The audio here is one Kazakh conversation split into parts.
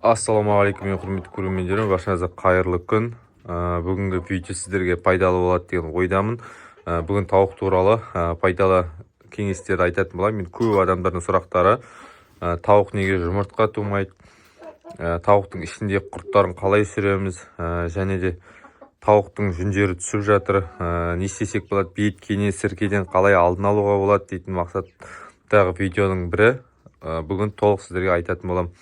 Ассалаумағалейкум, ең құрметті көрермендерім, баршаңызға қайырлы күн. Бүгінгі видео сіздерге пайдалы болады деген ойдамын. Бүгін тауық туралы пайдалы кеңестерді айтатын боламын. Мен көп адамдардың сұрақтары: тауық неге жұмыртқа тумайды, тауықтың ішіндегі құрттарын қалай түсіреміз, және де тауықтың жүндері түсіп жатыр, не істесек болады, бет кене, сіркеден қалай алдын алуға болады дейтін мақсаттағы видеоның бірі. Бүгін толық сіздерге айтатын боламын.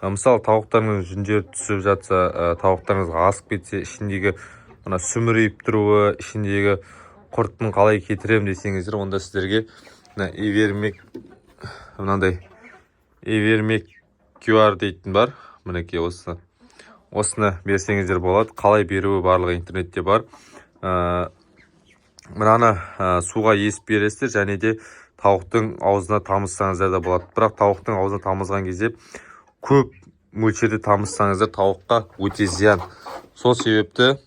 Мысалы, тауықтарыңыз жүндері түсіп жатса, тауықтарыңыз асып кетсе, ішіндегі мына сүмірейіп тұруы, ішіндегі құртын қалай кетіремін десеңіздер, онда сіздерге мына Ивермек, мынандай Ивермек QR дейтін бар, мінекей, осыны берсеңіздер болады. Қалай беруі барлығы интернетте бар. Мынаны суға езіп бересіздер және де тауықтың аузына тамызсаңыздар да болады. Бірақ тауықтың аузына тамызған кезде көп мөлшерде тамызсаңыздар, тауыққа өте зиян. Сол себепті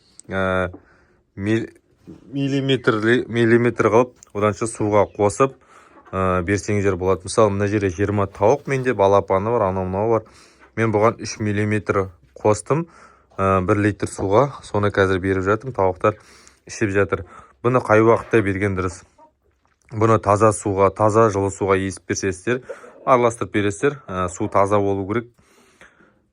миллиметр миллиметр қылып, оданша суға қосып берсеңіздер болады. Мысалы, мына жерде 20 тауық менде, балапаны бар, анау мынау бар. Мен бұған 3 миллиметр қостым 1 литр суға. Соны қазір беріп жатырмын, тауықтар ішіп жатыр. Бұны қай уақытта берген дұрыс? Бұны таза суға, таза жылы суға езіп берсеңіздер, араластырып бересіздер. Су таза болу керек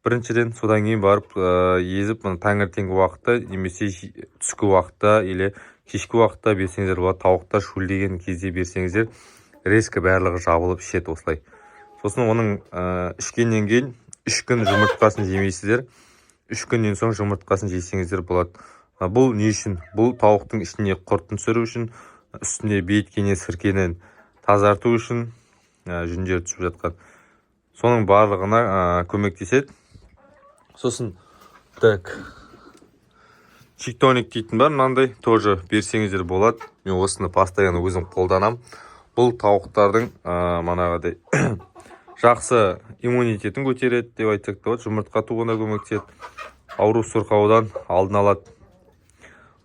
біріншіден. Содан кейін барып езіп, мына таңертеңгі уақытта немесе түскі уақытта или кешкі уақытта берсеңіздер болады. Тауықтар шөлдеген кезде берсеңіздер, резко барлығы жабылып ішеді осылай. Сосын оның ішкеннен кейін 3 күн жұмыртқасын жемейсіздер, 3 күннен соң жұмыртқасын жесеңіздер болады. Бұл не үшін? Бұл тауықтың ішіне құртын түсіру үшін, үстіне бет кене, сіркенен тазарту үшін, жүндері түсіп жатқан, соның барлығына көмектеседі. Сосын, так, Чиктоник дейтін бар, мынандай тоже берсеңіздер болады. Мен осыны постоянно өзім қолданамын. Бұл тауықтардың манағыдай жақсы иммунитетін көтереді деп айтсақ та болады, жұмыртқа тууына көмектеседі, ауру сырқаудан алдын алады.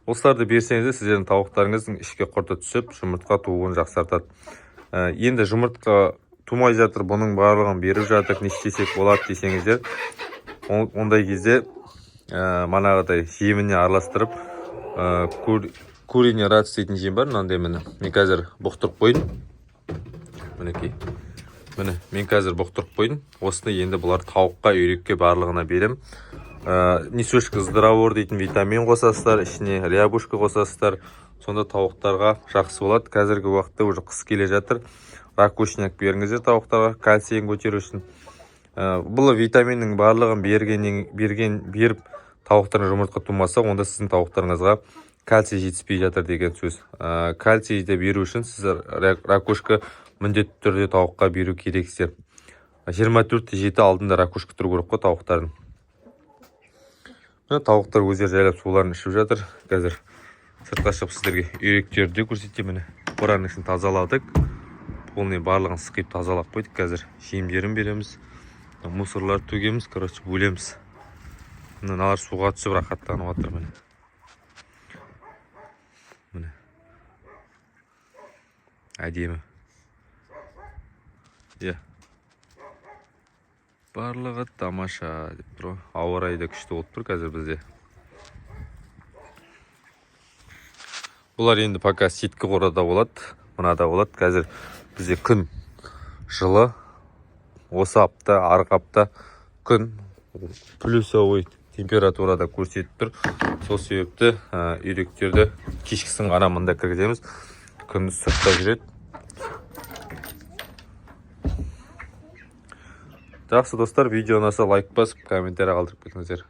Осыларды берсеңіздер, сіздердің тауықтарыңыздың ішкі құрты түсіп, жұмыртқа тууын жақсартады. Енді жұмыртқа тумай жатыр, бұның барлығын беріп жатыр, не істесек болады десеңіздер, ондай кезде манағыдай жеміне араластырып, Куриный Радость дейтін жем бар мынандай. Міне, мен қазір бұқтырып қойдым. Мінекей, міне, мен қазір бұқтырып қойдым осыны. Енді бұлар тауыққа, үйрекке, барлығына беремін. Несушка Здравор дейтін витамин қосасыздар ішіне, рябушка қосасыздар, сонда тауықтарға жақсы болады. Қазіргі уақытта уже қыс келе жатыр, ракушняк беріңіздер тауықтарға кальцийін көтеру үшін. Бұл витаминнің барлығын бергеннен берген беріп, тауықтардың жұмыртқа тумаса, онда сіздің тауықтарыңызға кальций жетіспей жатыр деген сөз. Кальцийді беру үшін сіздер ракушка міндетті түрде тауыққа беру керексіздер. 24/7 алдында ракушка тұру керек қой тауықтардың. Міне, тауықтар өздері жайлап суларын ішіп жатыр. Қазір сыртқа шығып, сіздерге үйректерді де көрсетемін. Міне, қораның ішін тазаладық, полный барлығын сықиып, тазалап қойдық. Қазір жемдерін береміз, мусорларды төгеміз, короче, бөлеміз. Мыналар суға түсіп рахаттанып жатыр. Міне, міне, әдемі, иә, барлығы тамаша деп тұр ғой. Ауа райы да күшті болып тұр қазір бізде. Бұлар енді пока сеткі қорада болады, мынада болады. Қазір бізде күн жылы. Осы апта, арғы апта күн плюсовой температурада көрсетіп тұр. Сол себепті үйректерді кешкісін ғана мында кіргіземіз, күндіз сыртта жүреді. Жақсы, достар, видео ұнаса, лайк басып, комментарий қалдырып кетіңіздер.